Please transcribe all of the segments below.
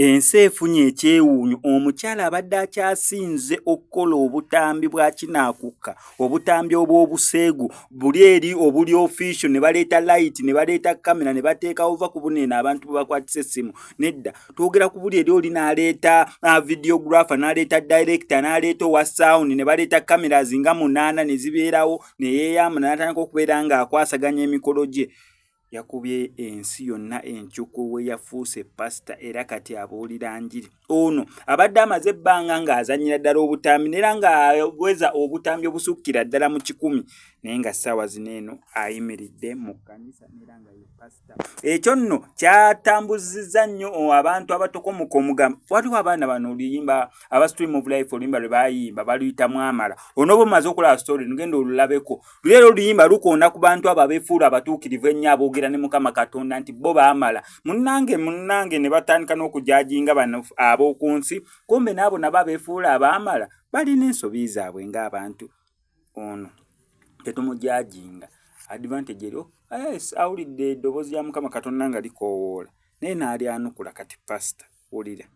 Ensi efunye ekyewuunyo, omukyala abadde akyasinze okukola obutambi bwa kinaakukka, obutambi obw'obuseegu buli eri obuli official, ne baleeta light, ne baleeta kamera, ne bateekawo va ku buno eno abantu bwe bakwatisa essimu. Nedda, twogera ku buli eri oli n'aleeta videographer, n'aleeta director, n'aleeta owa sound, ne baleeta cameras nga munaana ne zibeerawo, ne yeeyama n'atandika okubeera ng'akwasaganya emikolo gye. Yakubye ensi yonna enkyuku we yafuuse pasita era kati abuulira njiri. Ono abadde amaze ebbanga ng'azannyira ddala obutambi n'era ng'aweza obutambi obusukkira ddala mu 100, naye nga ssaawa zino eno ayimiridde mu kkanisa n'era nga ye pasita. Ekyo nno kyatambuzizza nnyo abantu abatokomoka omugambo. Waliwo abaana bano oluyimba aba Stream of Life, oluyimba lwe bayimba baluyita Mwamala. Onooba omaze okulaba story, ngenda olulabeko. Leero oluyimba lukoona ku bantu abo abeefuula abatuukirivu ennyo, aboogera ne Mukama Katonda nti bo baamala. Munnange, munnange, ne batandika n'okujajinga bano ab'oku nsi, kumbe n'abo nabo abeefuula abaamala balina ensobi zaabwe ng'abantu. Ono tetumujajinga. Advantage eriwo, yes, awulidde eddoboozi lya Mukama Katonda nga likoowoola naye n'alyanukula. Kati pasita, wulira.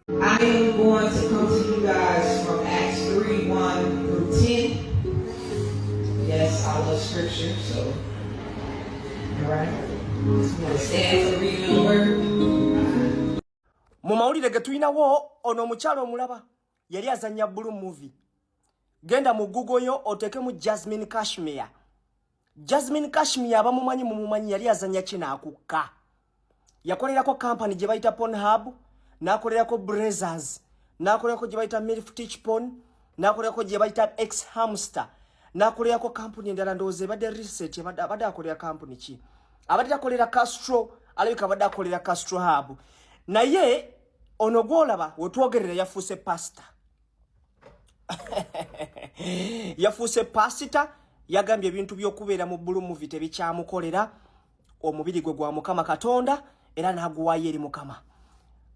I am going to come to you guys from Acts 3 1 through 10. Yes, I love scripture, so, all right. You want to stand for the reading of the word? Mu mawulire ge tulinawo, ono omukyala omulaba yali azannya blue movie. Genda mu Google yo oteekemu Jasmine Cashmere. Jasmine Cashmere abamumanyi mumumanyi, yali azannya kinaakukka. Yakolerako kampani gye bayita Pornhub, n'akolerako Brazzers, n'akolerako gye bayita Milf Teach Porn, n'akolerako gye bayita X Hamster, n'akolerako kampuni endala, ndowooza ebadde Reset. Abadde akolera kampuni ki? Abadde akolera Castro, alabika abadde akolera Castro Hub. Naye ono gwolaba wetwogerera yafuuse pasita, yafuuse pasita. Yagambye ebintu by'okubeera mu blue movie tebikyamukolera. Omubiri gwe gwa Mukama Katonda era n'aguwaayo eri Mukama.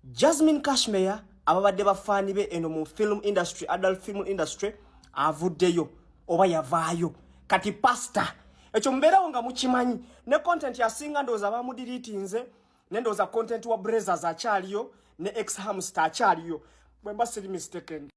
Jasmine Cashmere, ababadde bafaani be eno mu film industry, adult film industry, avuddeyo oba yavaayo, kati pasita. Ekyo mubeerawo nga mukimanyi. Ne content yasinga ndowooza bamudiriitinze, ne ndowooza content wa Brazzers akyaliyo ne X Hamster akyaliyo, bwe mba siri mistaken.